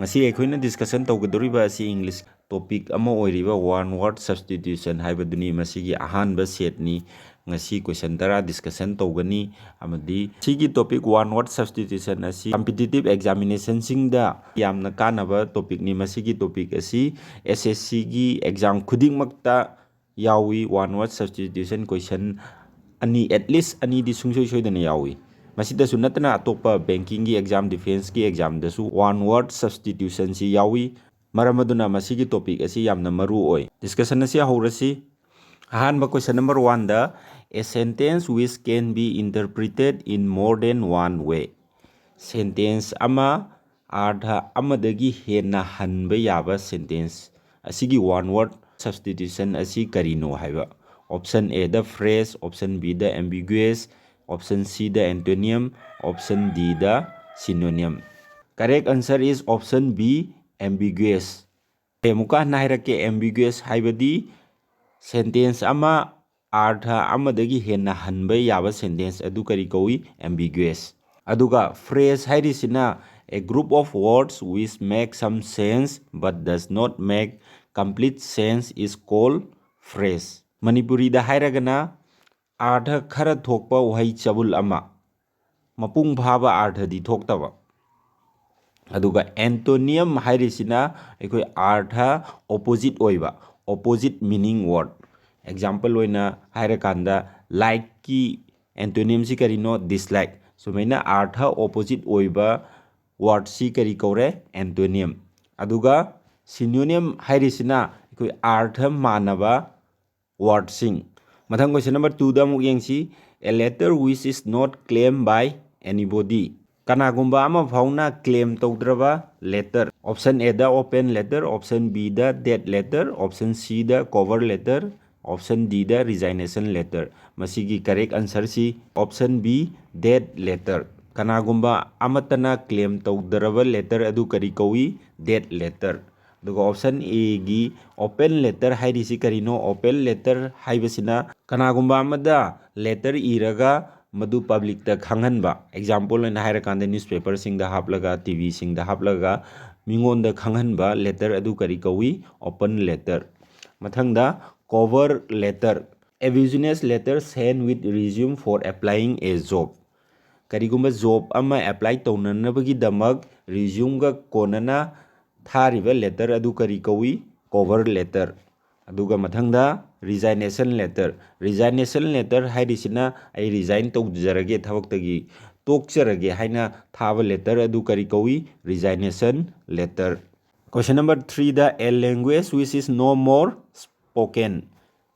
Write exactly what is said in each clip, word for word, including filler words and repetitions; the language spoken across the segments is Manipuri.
ꯉꯁꯤ ꯑꯩꯈꯣꯏꯅ discussion ꯇꯧꯒꯗꯧꯔꯤꯕ ꯑꯁꯤ English topic ꯑꯃ ꯑꯣꯏꯔꯤꯕ one word substitution ꯍꯥꯏꯕꯗꯨꯅꯤ꯫ ꯃꯁꯤꯒꯤ ꯑꯍꯥꯟꯕ setꯅꯤ꯫ ꯉꯁꯤ question ꯇꯔꯥ discussion ꯇꯧꯒꯅꯤ ꯑꯃꯗꯤ ꯁꯤꯒꯤ topic one word substitution ꯑꯁꯤ competitive examinationꯁꯤꯡꯗ ꯌꯥꯝꯅ ꯀꯥꯟꯅꯕ topicꯅꯤ꯫ ꯃꯁꯤꯒꯤ topic ꯑꯁꯤ S S Cꯒꯤ exam ꯈꯨꯗꯤꯡꯃꯛꯇ ꯌꯥꯎꯏ꯫ One word substitution question ꯑꯅꯤ, at least ꯑꯅꯤꯗꯤ ꯁꯨꯡꯁꯣꯏ ꯁꯣꯏꯗꯅ ꯌꯥꯎꯏ꯫ ꯃꯁꯤꯗꯁꯨ ꯅꯠꯇꯅ ꯑꯇꯣꯞꯄ bankingꯒꯤ exam, defenceꯀꯤ examꯗꯁꯨ one word substitutionꯁꯤ ꯌꯥꯎꯏ꯫ ꯃꯔꯝ ꯑꯗꯨꯅ ꯃꯁꯤꯒꯤ topic ꯑꯁꯤ ꯌꯥꯝꯅ ꯃꯔꯨ ꯑꯣꯏ꯫ Discussion ꯑꯁꯤ ꯍꯧꯔꯁꯤ꯫ ꯑꯍꯥꯟꯕ question number oneꯗ, "A sentence which can be interpreted in more than one way." Sentence ꯑꯃ ꯑꯥꯔꯊ ꯑꯃꯗꯒꯤ ꯍꯦꯟꯅ ꯍꯟꯕ ꯌꯥꯕ sentence ꯑꯁꯤꯒꯤ one word substitution ꯑꯁꯤ ꯀꯔꯤꯅꯣ ꯍꯥꯏꯕ꯫ Option Aꯗ phrase, option Bꯗ ambiguous, option Cꯗ antonym, option Dꯗ synonym꯫ Correct answer is option B, ambiguous꯫ ꯑꯩ ꯑꯃꯨꯛꯀ ꯍꯟꯅ ꯍꯥꯏꯔꯛꯀꯦ, ambiguous ꯍꯥꯏꯕꯗꯤ sentence ꯑꯃ ꯑꯥꯔꯊ ꯑꯃꯗꯒꯤ ꯍꯦꯟꯅ ꯍꯟꯕ ꯌꯥꯕ sentence ꯑꯗꯨ ꯀꯔꯤ ꯀꯧꯏ? Ambiguous꯫ ꯑꯗꯨꯒ phrase ꯍꯥꯏꯔꯤꯁꯤꯅ a group of words which make some sense but does not make complete sense is called phrase꯫ ꯃꯅꯤꯄꯨꯔꯤꯗ ꯍꯥꯏꯔꯒꯅ ꯑꯥꯔꯊ ꯈꯔ ꯊꯣꯛꯄ ꯋꯥꯍꯩ ꯆꯕꯨꯜ ꯑꯃ, ꯃꯄꯨꯡ ꯐꯥꯕ ꯑꯥꯔꯊꯗꯤ ꯊꯣꯛꯇꯕ꯫ ꯑꯗꯨꯒ antonym ꯍꯥꯏꯔꯤꯁꯤꯅ ꯑꯩꯈꯣꯏ ꯑꯥꯔꯊ opposite ꯑꯣꯏꯕ, opposite meaning word꯫ Example ꯑꯣꯏꯅ ꯍꯥꯏꯔꯀꯥꯟꯗ, likeꯀꯤ antonymꯁꯤ ꯀꯔꯤꯅꯣ? Dislike꯫ ꯁꯨꯃꯥꯏꯅ ꯑꯥꯔꯊ opposite ꯑꯣꯏꯕ wordꯁꯤ ꯀꯔꯤ ꯀꯧꯔꯦ? Antonym꯫ ꯑꯗꯨꯒ synonym ꯍꯥꯏꯔꯤꯁꯤꯅ ꯑꯩꯈꯣꯏ ꯑꯥꯔꯊ ꯃꯥꯟꯅꯕ wordꯁꯤꯡ꯫ ꯃꯊꯪ question number twoꯗ ꯑꯃꯨꯛ ꯌꯦꯡꯁꯤ꯫ A letter which is not claimed by anybody꯫ ꯀꯅꯥꯒꯨꯝꯕ ꯑꯃ ꯐꯥꯎꯅ claim ꯇꯧꯗ꯭ꯔꯕ letter꯫ Option Aꯗ open letter, option Bꯗ dead letter, option Cꯗ cover letter, option Dꯗ resignation letter꯫ ꯃꯁꯤꯒꯤ correct answerꯁꯤ option B, dead letter꯫ ꯀꯅꯥꯒꯨꯝꯕ ꯑꯃꯠꯇꯅ claim ꯇꯧꯗ꯭ꯔꯕ letter ꯑꯗꯨ ꯀꯔꯤ ꯀꯧꯏ? Dead letter꯫ ꯑꯗꯨꯒ option Aꯒꯤ open letter ꯍꯥꯏꯔꯤꯁꯤ ꯀꯔꯤꯅꯣ? Open letter ꯍꯥꯏꯕꯁꯤꯅ ꯀꯅꯥꯒꯨꯝꯕ ꯑꯃꯗ letter ꯏꯔꯒ ꯃꯗꯨ publicꯇ ꯈꯪꯍꯟꯕ꯫ Example ꯑꯣꯏꯅ ꯍꯥꯏꯔꯀꯥꯟꯗ newspaperꯁꯤꯡꯗ ꯍꯥꯞꯂꯒ, TVꯁꯤꯡꯗ ꯍꯥꯞꯂꯒ ꯃꯤꯉꯣꯟꯗ ꯈꯪꯍꯟꯕ letter ꯑꯗꯨ ꯀꯔꯤ ꯀꯧꯏ? Open letter꯫ ꯃꯊꯪꯗ cover letter, a business letter sent with resume for applying a job꯫ ꯀꯔꯤꯒꯨꯝꯕ job ꯑꯃ apply ꯇꯧꯅꯅꯕꯒꯤꯗꯃꯛ resumeꯒ ꯀꯣꯟꯅꯅ ꯊꯥꯔꯤꯕ letter ꯑꯗꯨ ꯀꯔꯤ ꯀꯧꯏ? Cover letter꯫ ꯑꯗꯨꯒ ꯃꯊꯪꯗ resignation letter꯫ Resignation letter ꯍꯥꯏꯔꯤꯁꯤꯅ ꯑꯩ resign ꯇꯧꯖꯔꯒꯦ, ꯊꯕꯛꯇꯒꯤ ꯇꯣꯛꯆꯔꯒꯦ ꯍꯥꯏꯅ ꯊꯥꯕ letter ꯑꯗꯨ ꯀꯔꯤ ꯀꯧꯏ? Resignation letter꯫ Question number threeꯗ, a language which is no more spoken꯫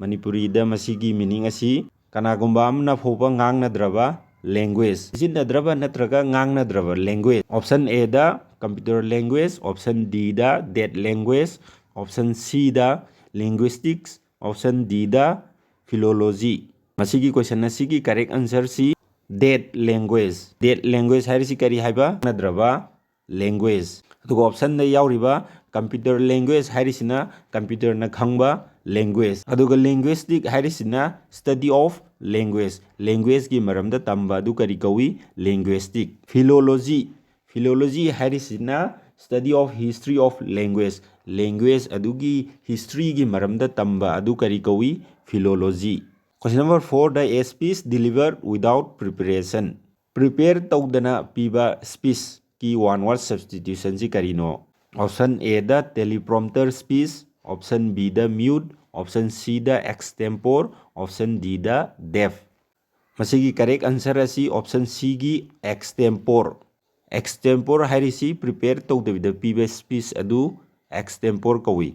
ꯃꯅꯤꯄꯨꯔꯤꯗ ꯃꯁꯤꯒꯤ meaning ꯑꯁꯤ ꯀꯅꯥꯒꯨꯝꯕ ꯑꯃꯅ ꯐꯥꯎꯕ ꯉꯥꯡꯅꯗ꯭ꯔꯕ language, ꯁꯤꯖꯤꯟꯅꯗ꯭ꯔꯕ ꯅꯠꯇ꯭ꯔꯒ ꯉꯥꯡꯅꯗ꯭ꯔꯕ language꯫ Option Aꯗ computer language, option Dꯗ dead language, option Cꯗ linguistics, option Dꯗ philology꯫ ꯃꯁꯤꯒꯤ question ꯑꯁꯤꯒꯤ correct answerꯁꯤ dead language꯫ Dead language ꯍꯥꯏꯔꯤꯁꯤ ꯀꯔꯤ ꯍꯥꯏꯕ? ꯉꯥꯡꯅꯗ꯭ꯔꯕ language꯫ ꯑꯗꯨꯒ optionꯗ ꯌꯥꯎꯔꯤꯕ computer language ꯍꯥꯏꯔꯤꯁꯤꯅ computerꯅ ꯈꯪꯕ language꯫ ꯑꯗꯨꯒ linguistic ꯍꯥꯏꯔꯤꯁꯤꯅ study of language, languageꯀꯤ ꯃꯔꯝꯗ ꯇꯝꯕ ꯑꯗꯨ ꯀꯔꯤ ꯀꯧꯏ? Linguistic꯫ Philology, philology ꯍꯥꯏꯔꯤꯁꯤꯅ study of history of language, language ꯑꯗꯨꯒꯤ historyꯒꯤ ꯃꯔꯝꯗ ꯇꯝꯕ ꯑꯗꯨ ꯀꯔꯤ ꯀꯧꯏ? Philology꯫ Question number fourꯗ, a speech delivered without preparation꯫ Prepare ꯇꯧꯗꯅ ꯄꯤꯕ speechꯀꯤ one word substitutionꯁꯤ ꯀꯔꯤꯅꯣ? Option Aꯗ teleprompter speech, option Bꯗ mute, option Cꯗ extempore, option Dꯗ deaf꯫ ꯃꯁꯤꯒꯤ correct answer ꯑꯁꯤ option Cꯒꯤ extempore꯫ Extempore ꯍꯥꯏꯔꯤꯁꯤ prepare ꯇꯧꯗꯕꯤꯗ ꯄꯤꯕ speech ꯑꯗꯨ extempore ꯀꯧꯏ꯫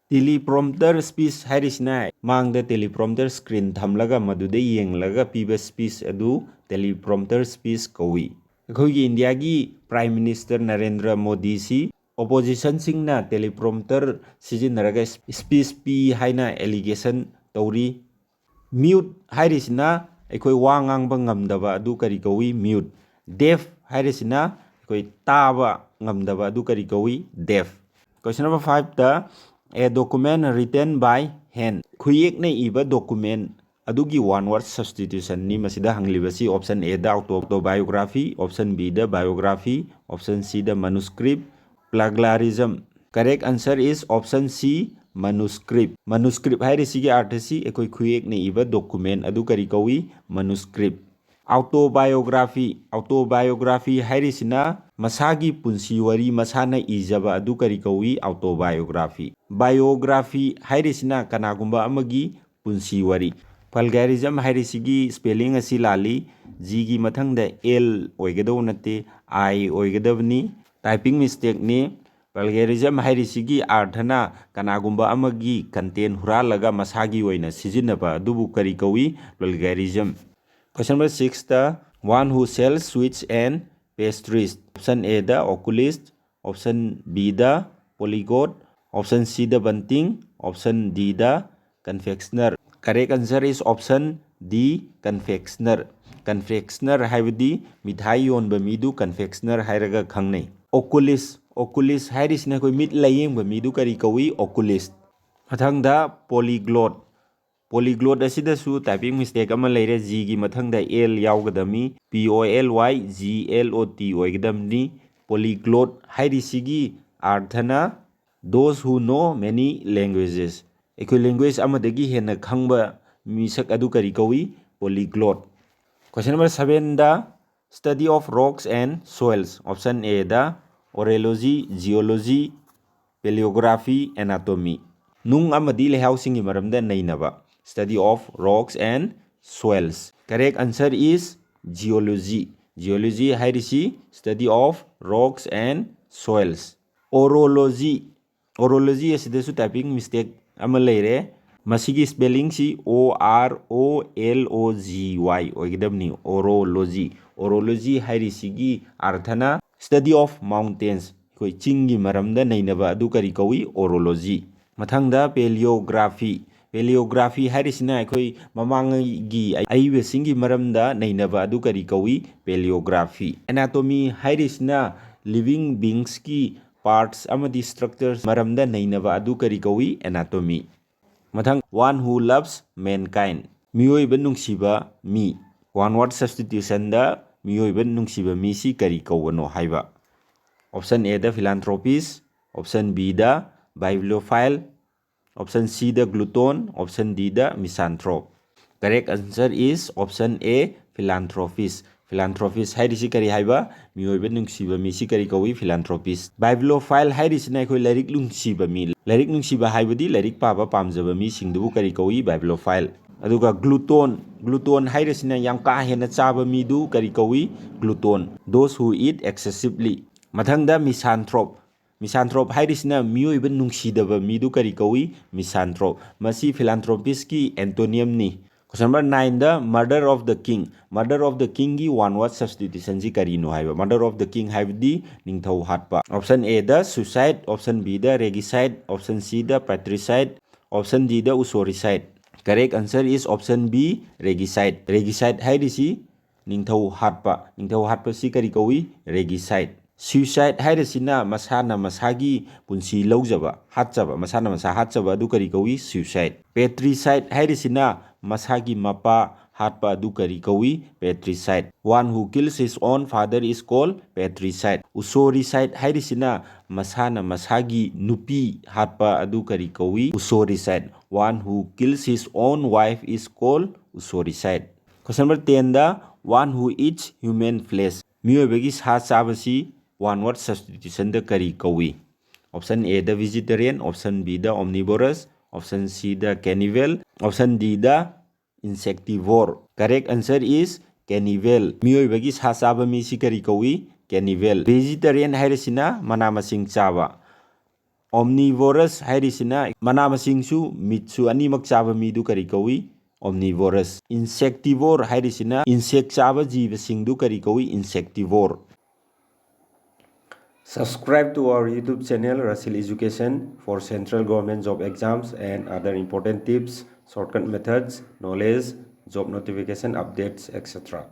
Teleprompter speech ꯍꯥꯏꯔꯤꯁꯤꯅ ꯃꯥꯡꯗ teleprompter screen ꯊꯝꯂꯒ ꯃꯗꯨꯗ ꯌꯦꯡꯂꯒ ꯄꯤꯕ speech ꯑꯗꯨ teleprompter speech ꯀꯧꯏ꯫ ꯑꯩꯈꯣꯏꯒꯤ ꯏꯟꯗꯤꯌꯥꯒꯤ Prime Minister ꯅꯔꯦꯟꯗ꯭ꯔ ꯃꯣꯗꯤꯁꯤ oppositionꯁꯤꯡꯅ teleprompter ꯁꯤꯖꯤꯟꯅꯔꯒ speech ꯄꯤ ꯍꯥꯏꯅ allegation ꯇꯧꯔꯤ꯫ Mute ꯍꯥꯏꯔꯤꯁꯤꯅ ꯑꯩꯈꯣꯏ ꯋꯥ ꯉꯥꯡꯕ ꯉꯝꯗꯕ ꯑꯗꯨ ꯀꯔꯤ ꯀꯧꯏ? Mute꯫ Deaf ꯍꯥꯏꯔꯤꯁꯤꯅ ꯑꯩꯈꯣꯏ ꯇꯥꯕ ꯉꯝꯗꯕ ꯑꯗꯨ ꯀꯔꯤ ꯀꯧꯏ? Deaf꯫ Question number fiveꯇ, a document written by hand, ꯈꯨꯌꯦꯛꯅ ꯏꯕ document ꯑꯗꯨꯒꯤ one word substitutionꯅꯤ ꯃꯁꯤꯗ ꯍꯪꯂꯤꯕꯁꯤ꯫ Option Aꯗ autobiography, option Bꯗ biography, option Cꯗ manuscript, Plagiarism. Correct answer is option C, manuscript. Manuscript ꯍꯥꯏꯔꯤꯁꯤꯒꯤ ꯑꯥꯔꯊꯁꯤ ꯑꯩꯈꯣꯏ ꯈꯨꯌꯦꯛꯅ ꯏꯕ document ꯑꯗꯨ ꯀꯔꯤ ꯀꯧꯏ? Manuscript. Autobiography. Autobiography ꯍꯥꯏꯔꯤꯁꯤꯅ ꯃꯁꯥꯒꯤ ꯄꯨꯟꯁꯤ ꯋꯥꯔꯤ ꯃꯁꯥꯅ ꯏꯖꯕ ꯑꯗꯨ ꯀꯔꯤ ꯀꯧꯏ? Autobiography. Biography ꯍꯥꯏꯔꯤꯁꯤꯅ ꯀꯅꯥꯒꯨꯝꯕ ꯑꯃꯒꯤ ꯄꯨꯟꯁꯤ ꯋꯥꯔꯤ꯫ Plagiarism ꯍꯥꯏꯔꯤꯁꯤꯒꯤ spelling ꯑꯁꯤ ꯂꯥꯜꯂꯤ꯫ G ꯒꯤ ꯃꯊꯪꯗ L ꯑꯣꯏꯒꯗꯧꯕ ꯅꯠꯇꯦ, I ꯑꯣꯏꯒꯗꯕꯅꯤ꯫ Typing mistakeꯅꯤ꯫ Plagiarism ꯍꯥꯏꯔꯤꯁꯤꯒꯤ ꯑꯥꯔꯊꯅ ꯀꯅꯥꯒꯨꯝꯕ ꯑꯃꯒꯤ content ꯍꯨꯔꯥꯜꯂꯒ ꯃꯁꯥꯒꯤ ꯑꯣꯏꯅ ꯁꯤꯖꯤꯟꯅꯕ ꯑꯗꯨꯕꯨ ꯀꯔꯤ ꯀꯧꯏ? Plagiarism. Question number six ꯇ, one who sells sweets and pastries. Option A the oculist, option B the polyglot, option C the bunting, option D the confectioner. Correct answer is option D, confectioner. Confectioner ꯍꯥꯏꯕꯗꯤ ꯃꯤꯊꯥꯏ ꯌꯣꯟꯕ ꯃꯤꯗꯨ confectioner ꯍꯥꯏꯔꯒ ꯈꯪꯅꯩ꯫ Oculist, oculist ꯍꯥꯏꯔꯤꯁꯤꯅ ꯑꯩꯈꯣꯏ ꯃꯤꯠ ꯂꯥꯌꯦꯡꯕ ꯃꯤꯗꯨ ꯀꯔꯤ ꯀꯧꯏ? Oculist. ꯃꯊꯪꯗ polyglot. Polyglot ꯑꯁꯤꯗꯁꯨ typing mistake ꯑꯃ ꯂꯩꯔꯦ꯫ G ꯒꯤ ꯃꯊꯪꯗ L ꯌꯥꯎꯒꯗꯕꯅꯤ꯫ P O L Y G L O T ꯑꯣꯏꯒꯗꯕꯅꯤ꯫ Polyglot ꯍꯥꯏꯔꯤꯁꯤꯒꯤ ꯑꯥꯔꯊꯅ those who know many languages꯫ ꯑꯩꯈꯣꯏ language ꯑꯃꯗꯒꯤ ꯍꯦꯟꯅ ꯈꯪꯕ ꯃꯤꯁꯛ ꯑꯗꯨ ꯀꯔꯤ ꯀꯧꯏ? Polyglot. Question number seven the, study of rocks and soils. Option A the orology, geology, paleography, anatomy. ꯅꯨꯡ ꯑꯃꯗꯤ ꯂꯩꯍꯥꯎꯁꯤꯡꯒꯤ ꯃꯔꯝꯗ ꯅꯩꯅꯕ, study of rocks and soils. Correct answer is geology. Geology ꯍꯥꯏꯔꯤꯁꯤ study of rocks and soils. Orology, orology ꯑꯁꯤꯗꯁꯨ typing mistake ꯑꯃ ꯂꯩꯔꯦ꯫ ꯃꯁꯤꯒꯤ spellingꯁꯤ O R O L O G Y ꯑꯣꯏꯒꯗꯕꯅꯤ, orology꯫ Orology ꯍꯥꯏꯔꯤꯁꯤꯒꯤ ꯑꯥꯔꯊꯅ study of mountains, ꯑꯩꯈꯣꯏ ꯆꯤꯡꯒꯤ ꯃꯔꯝꯗ ꯅꯩꯅꯕ ꯑꯗꯨ ꯀꯔꯤ ꯀꯧꯏ? Orology꯫ ꯃꯊꯪꯗ paleography꯫ Paleography ꯍꯥꯏꯔꯤꯁꯤꯅ ꯑꯩꯈꯣꯏ ꯃꯃꯥꯡꯉꯩꯒꯤ ꯑꯏꯕꯁꯤꯡꯒꯤ ꯃꯔꯝꯗ ꯅꯩꯅꯕ ꯑꯗꯨ ꯀꯔꯤ ꯀꯧꯏ? Paleography꯫ Anatomy ꯍꯥꯏꯔꯤꯁꯤꯅ living beingsꯀꯤ parts ꯑꯃꯗꯤ structures ꯃꯔꯝꯗ ꯅꯩꯅꯕ ꯑꯗꯨ ꯀꯔꯤ ꯀꯧꯏ? Anatomy꯫ ꯃꯊꯪ, one who loves mankind, ꯃꯤꯑꯣꯏꯕ ꯅꯨꯡꯁꯤꯕ ꯃꯤ꯫ One word substitutionꯗ ꯃꯤꯑꯣꯏꯕ ꯅꯨꯡꯁꯤꯕ ꯃꯤꯁꯤ ꯀꯔꯤ ꯀꯧꯕꯅꯣ ꯍꯥꯏꯕ꯫ Option A the philanthropist, option B the bibliophile, option C the glutton, option D the misanthrope. Correct answer is option A, philanthropist. Philanthropist ꯍꯥꯏꯔꯤꯁꯤ ꯀꯔꯤ ꯍꯥꯏꯕ? ꯃꯤꯑꯣꯏꯕ ꯅꯨꯡꯁꯤꯕ ꯃꯤꯁꯤ ꯀꯔꯤ ꯀꯧꯏ? Philanthropist. Bibliophile ꯍꯥꯏꯔꯤꯁꯤꯅ ꯑꯩꯈꯣꯏ ꯂꯥꯏꯔꯤꯛ ꯅꯨꯡꯁꯤꯕ ꯃꯤ, ꯂꯥꯏꯔꯤꯛ ꯅꯨꯡꯁꯤꯕ ꯍꯥꯏꯕꯗꯤ ꯂꯥꯏꯔꯤꯛ ꯄꯥꯕ ꯄꯥꯝꯖꯕ ꯃꯤꯁꯤꯡꯗꯨꯕꯨ ꯀꯔꯤ ꯀꯧꯏ? Bibliophile. ꯑꯗꯨꯒ glutton, glutton ꯍꯥꯏꯔꯤꯁꯤꯅ ꯌꯥꯝ ꯀꯥ ꯍꯦꯟꯅ ꯆꯥꯕ ꯃꯤꯗꯨ ꯀꯔꯤ ꯀꯧꯏ? Glutton. Those who eat excessively. ꯃꯊꯪꯗ misanthrope. Misanthrope ꯍꯥꯏꯔꯤꯁꯤꯅ ꯃꯤꯑꯣꯏꯕ ꯅꯨꯡꯁꯤꯗꯕ ꯃꯤꯗꯨ ꯀꯔꯤ ꯀꯧꯏ? Misanthrope. ꯃꯁꯤ philanthropistꯀꯤ antonymꯅꯤ꯫ Question number nineꯗ murder of the king, murder of the kingꯒꯤ one word substitutionꯁꯤ ꯀꯔꯤꯅꯣ ꯍꯥꯏꯕ? Murder of the king ꯍꯥꯏꯕꯗꯤ ꯅꯤꯡꯊꯧ ꯍꯥꯠꯄ꯫ Option Aꯗ suicide, option Bꯗ regicide, option Cꯗ patricide, option Dꯗ uxoricide. Correct answer is option B, regicide. Regicide ꯍꯥꯏꯔꯤꯁꯤ ꯅꯤꯡꯊꯧ ꯍꯥꯠꯄ, ꯅꯤꯡꯊꯧ ꯍꯥꯠꯄꯁꯤ ꯀꯔꯤ ꯀꯧꯏ? Regicide. Suicide ꯍꯥꯏꯔꯤꯁꯤꯅ ꯃꯁꯥꯅ ꯃꯁꯥꯒꯤ ꯄꯨꯟꯁꯤ ꯂꯧꯖꯕ, ꯍꯥꯠꯆꯕ, ꯃꯁꯥꯅ ꯃꯁꯥ ꯍꯥꯠꯆꯕ ꯑꯗꯨ ꯀꯔꯤ ꯀꯧꯏ? Suicide. Patricide ꯍꯥꯏꯔꯤꯁꯤꯅ ꯃꯁꯥꯒꯤ ꯃꯄꯥ ꯍꯥꯠꯄ ꯑꯗꯨ ꯀꯔꯤ ꯀꯧꯏ? Patricide. One who kills his own father is called patricide. Uxoricide ꯍꯥꯏꯔꯤꯁꯤꯅ ꯃꯁꯥꯅ ꯃꯁꯥꯒꯤ ꯅꯨꯄꯤ ꯍꯥꯠꯄ ꯑꯗꯨ ꯀꯔꯤ ꯀꯧꯏ? Uxoricide. One who kills his own wife is called uxoricide. Question number tenꯗ one who eats human flesh, ꯃꯤꯑꯣꯏꯕꯒꯤ ꯁꯥ ꯆꯥꯕꯁꯤ one word substitutionꯗ ꯀꯔꯤ ꯀꯧꯏ? Option Aꯗ vegetarian, option Bꯗ omnivorous, option Cꯗ cannibal, option Dꯗ insectivore. Correct answer is cannibal. ꯃꯤꯑꯣꯏꯕꯒꯤ ꯁꯥ ꯆꯥꯕ ꯃꯤꯁꯤ ꯀꯔꯤ ꯀꯧꯏ? Cannibal. Vegetarian ꯍꯥꯏꯔꯤꯁꯤꯅ ꯃꯅꯥ ꯃꯁꯤꯡ ꯆꯥꯕ, omnivorous ꯍꯥꯏꯔꯤꯁꯤꯅ ꯃꯅꯥ ꯃꯁꯤꯡꯁꯨ meatꯁꯨ ꯑꯅꯤꯃꯛ ꯆꯥꯕ ꯃꯤꯗꯨ ꯀꯔꯤ ꯀꯧꯏ? Omnivorous. Insectivore ꯍꯥꯏꯔꯤꯁꯤꯅ insect ꯆꯥꯕ ꯖꯤꯕꯁꯤꯡꯗꯨ ꯀꯔꯤ ꯀꯧꯏ? Insectivore. Subscribe to our YouTube channel Rasil Education for central government job exams and other important tips, shortcut methods, knowledge, job notification updates, et cetera.